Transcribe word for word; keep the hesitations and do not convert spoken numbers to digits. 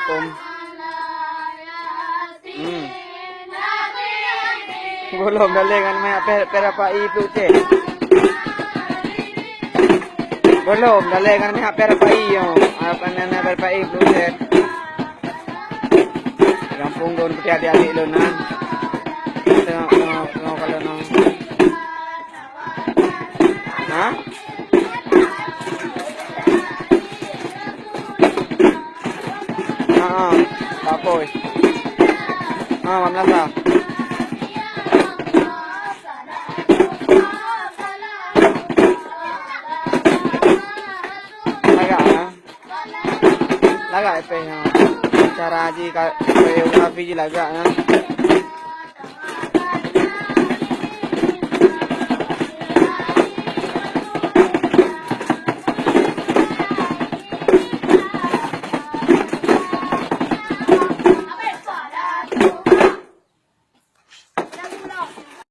Assalamualaikum. Hmm. Gohlom dalé ngon meuhai pèh, pèh rapai pluek cèt. Gohlom dalé ngon meuhai pèh rapai nyoe. Apa nana pèh rapai pluek cèt. Gampông lôn peuti adik-adik lôn na. Tengok, tengok, tengok kalau na. Ha? Ha, ha. Tak apa. Ha, Mak Melasa. Lagak, ha? Lagak, eh, pèh, ha. Cara ji ka, koreografi ji lagak, ha?